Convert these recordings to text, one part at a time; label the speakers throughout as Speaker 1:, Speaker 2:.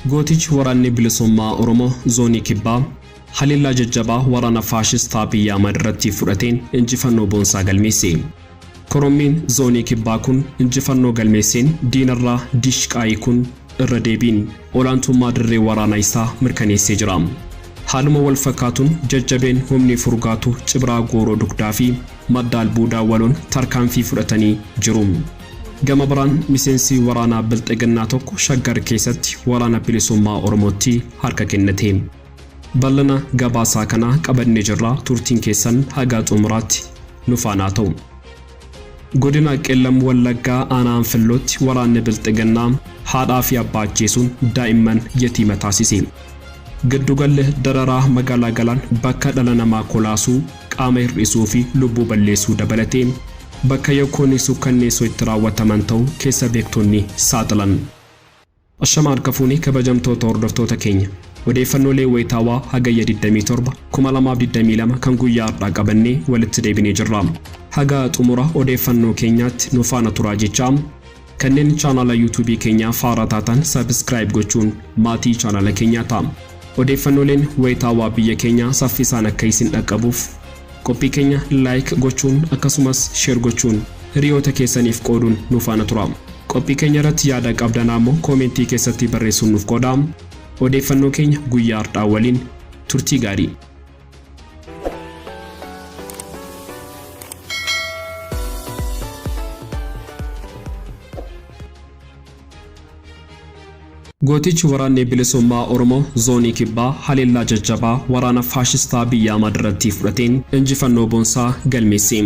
Speaker 1: Gootichi waraanni bilisummaa Oromoo zoonii kibbaa haleellaa jajjabaa waraana faashistaa Abiyyi Ahmad irratti fudhateen injifannoo boonsaa galmeesse. Korommiin zoonii kibbaa kun injifannoo galmeesseen diinarraa dishqaayii kun irra deebiin olaantummaa dirree waraanaa isaa mirkaneessee jira. Haaluma wal fakkaatuun jajjabeen humni furgaatu Cibraa Gooroo Dugdaa fi Madda Albuudaa waloon tarkaanfii fudhatanii jiru. Gama biraan miseensi waraanaa Bilxiginnaa tokko Shaggar keessatti waraana bilisummaa Oromootti harka kennate. Bal'ina gabaasaa kanaa qabannee jirra, turtiin keessan haga xumuraatti nu faana ta'u. Godina Qellam Wallaggaa aanaa Anfillootti waraanni Bilxiginnaa haadhaa fi abbaa ajjeesuun daa'imman yatiima taasise. Giddugalli dararaa magaalaa Galaan bakka dhala namaa kolaasuu, qaama hir'isuu fi lubbuu balleessuu dabalatee bakka yakkoonni suukkanneessoo itti raawwataman ta'uu keessa beektonni saaxilan. Ashama harka fuunee kabajamtoota hordoftoota keenya. Odeeffannoolee wayitaawaa hagayya 27 2022 kan guyyaa har'aa qabannee walitti deebinee jirra. Haga xumura odeeffannoo keenyaatti nu faana turaa jechaa kanneen chaanala yuutuubii keenyaa faaraa taatan subscribe gochuun maatii chaanala keenyaa ta'a. Odeeffannooleen wayitaawaa biyya keenyaa saffisaan akka isin dhaqqabuuf qophii keenya like gochuun akkasumas share gochuun hiriyoota keessaniif qooduun nu faana tura. Qophii keenya irratti yaada qabdan ammoo koomentii keessatti barreessuun nuuf qoodaa. Odeeffannoo keenya guyyaa har'aa waliin turtii gaarii. Gootichi waraanni bilisummaa Oromoo zoonii kibbaa haleellaa jajjabaa waraana faashistaa Abiyyi Ahmad irratti fudhateen injifannoo boonsaa galmeesse.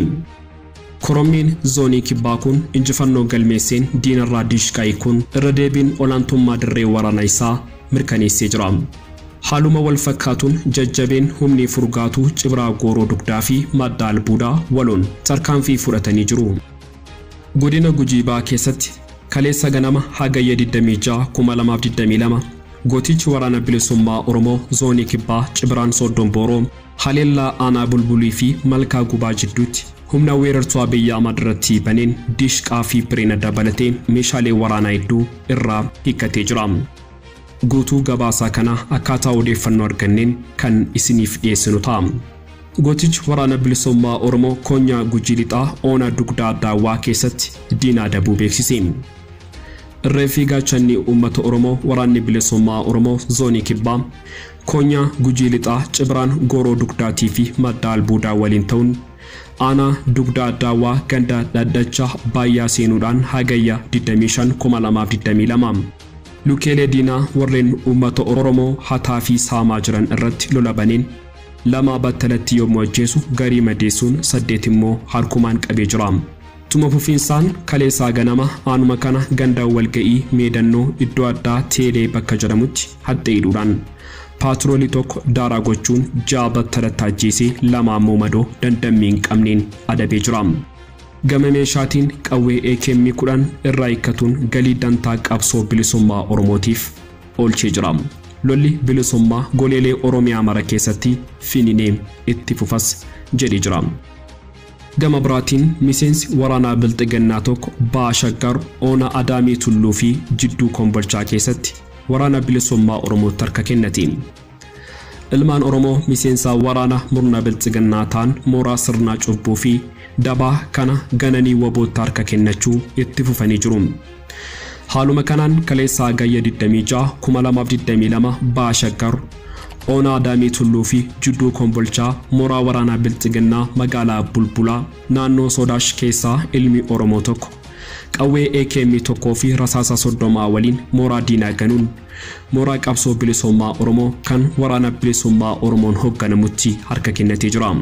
Speaker 1: Korommiin zoonii kibbaa kun injifannoo galmeesseen diinarraa diishqaayi kun irra deebiin olaantummaa dirree waraana isaa mirkaneessee jira. Haaluma wal fakkaatuun jajjabeen humni furgaatuu Cibraa Gooroo Dugdaa fi Madda Albuudaa waloon tarkaanfii fudhatanii jiru. Godina Gujii Bahaa keessatti kaleessa ganama hagayya 26 2022 gootichi waraana bilisummaa Oromoo zoonii kibbaa Cibraan Sooddoon Booroo haleellaa aanaa Bulbulii fi Malkaa Gubaa jidduutti humna weerartuu Abiyyi Ahmad irratti baneen diishqaa fi bireena dabalatee meeshaalee waraanaa hedduu irraa hiikkatee jira. Guutuu gabaasaa kana akkaataa odeeffannoo arganneen kan isiniif dhiyeessinu ta'a. Gootichi waraana bilisummaa Oromoo Konyaa Gujii Lixaa Oona Dugdaa Daawwaa keessatti diina adabuu beeksise. Irree fi gaachanni uummata Oromoo waraanni bilisummaa Oromoo zoonii kibbaa Konyaa Gujii Lixaa Cibraan Gooroo Dugdaatii fi Madda Albuudaa waliin ta'uun aanaa Dugdaa Daawwaa ganda Dhadhacha Baayyaa seenuudhaan hagayya 25 2022 lukeelee diinaa warreen uummata Oromoo hataa fi saamaa jiran irratti lola baneen 2 battalatti yommuu ajjeesu garii madeessuun 8 immoo harkumaan qabee jira. Tuma fufiinsaan kaleessaa ganama aanuma kana ganda walga'ii meedannoo iddoo addaa teelee bakka jedhamutti haxxee hidhuudhaan paatroolii tokko daaraa gochuun 6 battalatti ajjeesee 2 ammoo madoo dandammii hin qabneen adabee jira. Gama meeshaatiin qawwee AKM 10 irraa hiikkatuun galii dantaa qabsoo bilisummaa Oromootiif oolchee jira. Lolli bilisummaa goleelee Oromiyaa mara keessatti fininee itti fufas jedhee jira. Gama biraatiin miseensi waraanaa Bilxiginnaa tokko Ba'a Shaggar Oona Adaamii Tulluu fi Jidduu Kombolchaa keessatti waraana bilisummaa Oromootti harka kennate. Ilmaan Oromoo miseensa waraana murna Bilxiginnaa ta'an mooraa sirnaa cubbuu fi dabaa kana gananii wabootti harka kennachuu itti fufanii jiru. Haaluma kanaan kaleessa hagayya 26 2022 Ba'a Shaggar Oona Adaamii Tulluu fi Jidduu Kombolchaa mooraa waraanaa Bilxiginnaa magaalaa Bulbulaa naannoo Sodaash keessaa ilmi Oromoo tokko qawwee AKM 1 fi rasaasa 30 waliin mooraa diinaa ganuun mooraa qabsoo bilisummaa Oromoo kan waraana bilisummaa Oromoon hoogganamutti harka kennatee jira.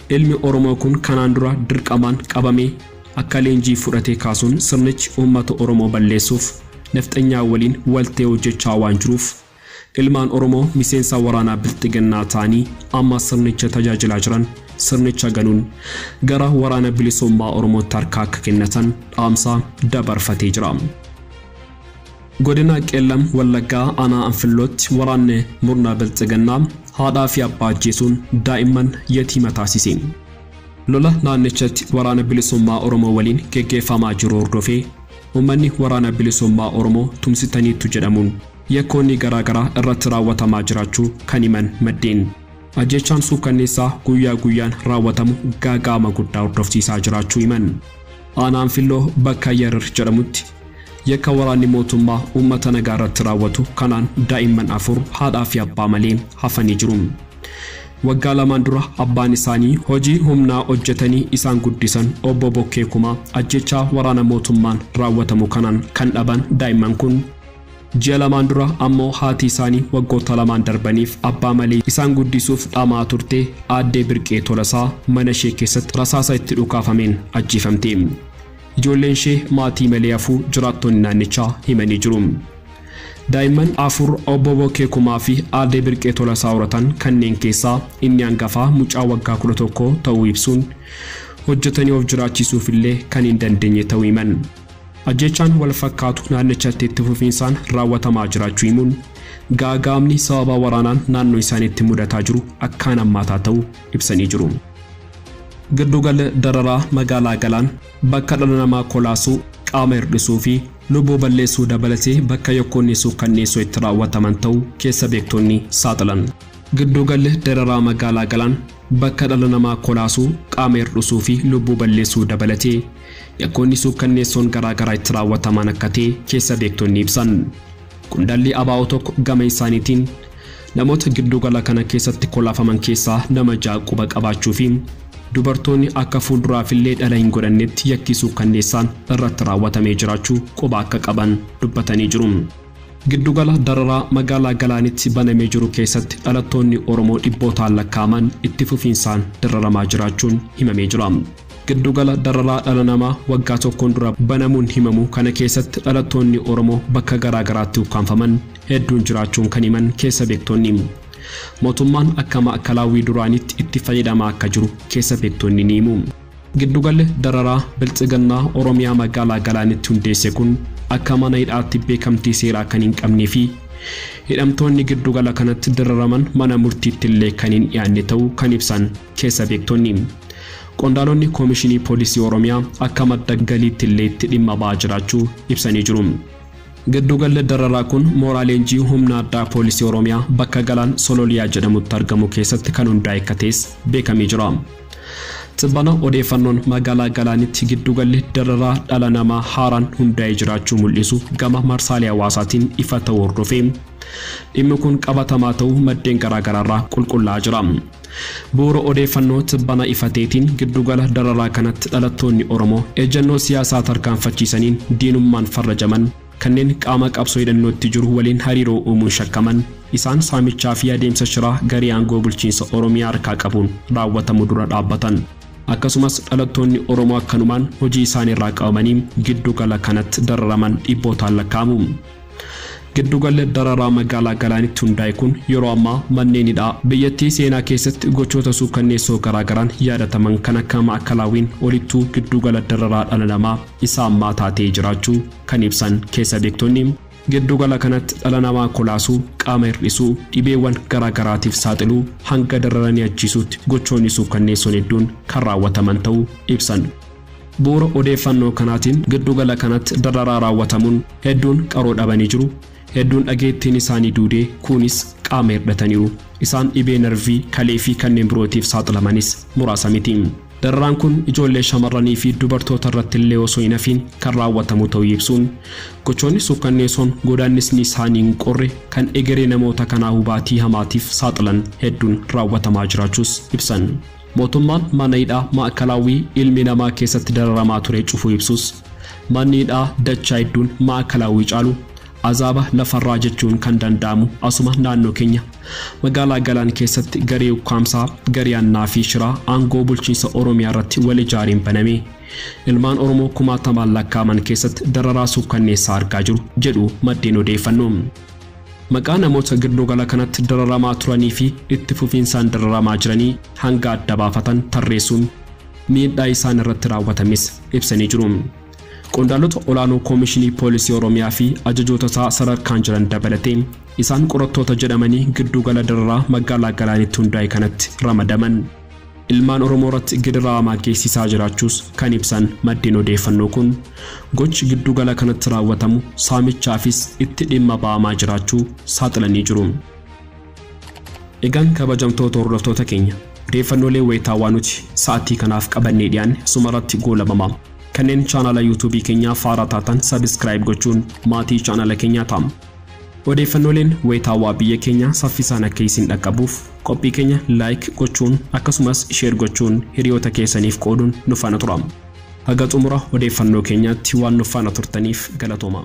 Speaker 1: Ilmi Oromoo kun kanaan dura dirqamaan qabamee akka leenjii fudhatee kaasuun sirnichi uummata Oromoo balleessuuf nafxanyaa waliin waltee hojjechaa waan jiruuf ilmaan Oromoo miseensa waraanaa Bilxiginnaa ta'anii amma sirnicha tajaajilaa jiran sirnicha ganuun gara waraana bilisummaa Oromootti harka akka kennatan dhaamsa dabarfatee jira. Godina Qellam Wallaggaa aanaa Anfillootti waraanni murna Bilxiginnaa haadhaa fi abbaa ajjeesuun daa'imman yatiima taasise. Lola naannichatti waraana bilisummaa Oromoo waliin geggeeffamaa jiru hordofee uummanni waraana bilisummaa Oromoo tumsitaniittu jedhamuun yakkoonni garaagaraa irratti raawwatamaa jiraachuu kan himan maddeen. Ajjeechaan suukanneessaa guyyaa guyyaan raawwatamu gaaga'ama guddaa hordofsiisaa jiraachuu himan. Aanaa Anfilloo bakka Yarir jedhamutti yakka waraanni mootummaa uummata nagaa irratti raawwatu kanaan daa'imman 4 haadhaa fi abbaa malee hafanii jiru. Waggaa 2 dura abbaan isaanii hojii humnaa hojjetanii isaan guddisan obbo Bokkee Kumaa ajjechaa waraana mootummaan raawwatamu kanaan kan dhaban daa'imman kun ji'a 2 dura ammoo haati isaanii waggoota 2 darbaniif abbaa malee isaan guddisuuf dhamaa turte aaddee Birqee Tolasaa mana ishee keessatti rasaasa itti dhukaafameen ajjeefamte. Ijoolleen ishee maatii malee hafuu jiraattonni naannichaa himanii jiru. Daa'imman 4 obbo Bokkee Kumaa fi aaddee Birqee Tolasaa horatan kanneen keessaa inni hangafaa mucaa waggaa 11 ta'uu ibsuun hojjetanii of jiraachisuuf illee kan hin dandeenye ta'uu himan. Ajjechaan wal fakkaatu naannichatti itti fufiinsaan raawwatamaa jiraachuu himuun gaagaamni sababa waraanaan naannoo isaaniitti mudataa jiru akkaan hammaataa ta'uu ibsanii jiru. Giddugala dararaa magaalaa Galaan bakka dhala namaa kolaasuu, qaama hir'isuu fi lubbuu balleessuu dabalatee bakka yakkoonni suukanneessoo itti raawwataman ta'uu keessa beektonni saaxilan. Giddugalli dararaa magaalaa Galaan bakka dhala namaa kolaasuu, qaama hir'isuu fi lubbuu balleessuu dabalatee yakkoonni suukanneessoon garaagaraa itti raawwataman akka ta'e keessa beektonni ibsan. Qondaalli ABO tokko gama isaaniitiin namoota giddugala kana keessatti kolaafaman keessaa nama 6 quba qabaachuu fi dubartoonni akka fuulduraafillee dhala hin godhannetti yakki suukanneessaan irratti raawwatamee jiraachuu quba akka qaban dubbatanii jiru. Giddugala dararaa magaalaa Galaanitti banamee jiru keessatti dhalattoonni Oromoo dhibbootaan lakkaa'aman itti fufiinsaan dararamaa jiraachuun himamee jira. Giddugala dararaa dhala namaa waggaa tokkoon dura banamuun himamu kana keessatti dhalattoonni Oromoo bakka garaagaraatti ukkaanfaman hedduun jiraachuun kan himan keessa beektonni. Mootummaan akka maakalaawwii duraanitti itti fayyadamaa akka jiru keessa beektonni ni himu. Giddugalli dararaa Bilxiginnaa Oromiyaa magaalaa Galaanitti hundeesse kun akka mana hidhaatti beekamtii seeraa kan hin qabnee fi hidhamtoonni giddugala kanatti dararaman mana murtiitti illee kan hin dhiyaanne ta'uu kan ibsan keessa beektonni. Qondaalonni Koomishinii Poolisii Oromiyaa akka madda galiitti illee itti dhimma ba'aa jiraachuu ibsanii jiru. Giddugalli dararaa kun mooraa leenjii humna addaa Poolisii Oromiyaa bakka Galaan Sololiyaa jedhamutti argamu keessatti kan hundaa'e akka ta'es beekamee jira. Tibbana odeeffannoon magaalaa Galaanitti giddugalli dararaa dhala namaa haaraan hundaa'ee jiraachuu mul'isu gama marsaalee hawaasaatiin ifa ta'uu hordofee dhimmi kun qabatamaa ta'uu maddeen garaagaraarraa qulqullaa'aa jira. Bu'uura odeeffannoo tibbana ifateetiin giddugala dararaa kanatti dhalattoonni Oromoo ejjennoo siyaasaa tarkaanfachiisaniin diinummaan farrajaman kanneen qaama qabsoo hidhannootti jiru waliin hariiroo uumuun shakkaman isaan saamichaa fi adeemsa shiraa garee aangoo bulchiinsa Oromiyaa harkaa qabuun raawwatamu dura dhaabbatan. Akkasumas dhalattoonni Oromoo akkanumaan hojii isaaniirraa qabamanii giddugala kanatti dararaman dhibbootaan lakkaa'amu. Giddugalli dararaa magaalaa Galaanitti hundaa'e kun yeroo ammaa manneen hidhaa biyyattii seenaa keessatti gochoota suukanneessoo garaagaraan yaadataman kan akka maakalaawwiin olittuu giddugala dararaa dhala namaa isa ammaa taatee jiraachuu kan ibsan keessa beektonni. Giddugala kanatti dhala namaa kolaasuu, qaama hir'isuu, dhibeewwan garaagaraatiif saaxiluu hanga dararanii ajjeesuutti gochoonni suukanneessoon hedduun kan raawwataman ta'uu ibsan. Bu'uura odeeffannoo kanaatiin giddugala kanatti dararaa raawwatamuun hedduun qaroo dhabanii jiru. Hedduun dhageettiin isaanii duudee kunis qaama hir'ataniiru. Isaan dhibee narvii, kalee fi kanneen birootiif saaxilamanis muraasa miti. Dararaan kun ijoollee shamarranii fi dubartoota irratti illee osoo hin hafiin kan raawwatamu ta'uu ibsuun gochoonni suukanneessoon godaannisni isaanii hin qorre kan egeree namoota kanaa hubaatii hamaatiif saaxilan hedduun raawwatamaa jiraachuus ibsan. Mootummaan mana hidhaa maakalaawwii ilmi namaa keessatti dararamaa ture cufuu ibsus manni hidhaa dachaa hedduun maakalaawwii caalu azaaba lafarraa jechuun kan danda'amu asuma naannoo keenya magaalaa Galaan keessatti garee ukkaamsaa, garee annaa fi shiraa aangoo bulchiinsa Oromiyaa irratti wal ijaariin baname ilmaan Oromoo kumaatamaan lakkaa'aman keessatti dararaa suukanneessaa argaa jiru jedhu maddeen odeeffannoo. Maqaa namoota giddugala kanatti dararamaa turanii fi itti fufiinsaan dararamaa jiranii hanga adda baafatan tarreessuun miidhaa isaan irratti raawwatames ibsanii jiru. Qondaalota olaanoo Koomishinii Poolisii Oromiyaa fi ajajoota isaa sadarkaan jiran dabalatee isaan qorattoota jedhamanii giddugala dararaa magaalaa Galaanitti hundaa'e kanatti ramadaman. Ilmaan Oromoo irratti gidiraa hamaa geessisaa jiraachuus kan ibsan maddeen odeeffannoo kun, gochi giddugala kanatti raawwatamu saamichaafis itti dhimma ba'amaa jiraachuu saaxilanii jiru. Egaan kabajamtoota hordoftoota keenya, odeeffannoolee wayitaawaa nuti sa'aatii kanaaf qabannee dhiyaanne asumarratti goolabama. Kanneen chaanala yuutuubii keenyaa faaraa taatan subscribe gochuun maatii chaanala keenyaa ta'a. Odeeffannooleen wayitaawaa biyya keenya saffisaan akka isin dhaqqabuuf qophii keenya like gochuun akkasumas share gochuun hiriyoota keessaniif qooduun nu faana tura. Haga xumura odeeffannoo keenyaatti waan nu faana turtaniif galatooma.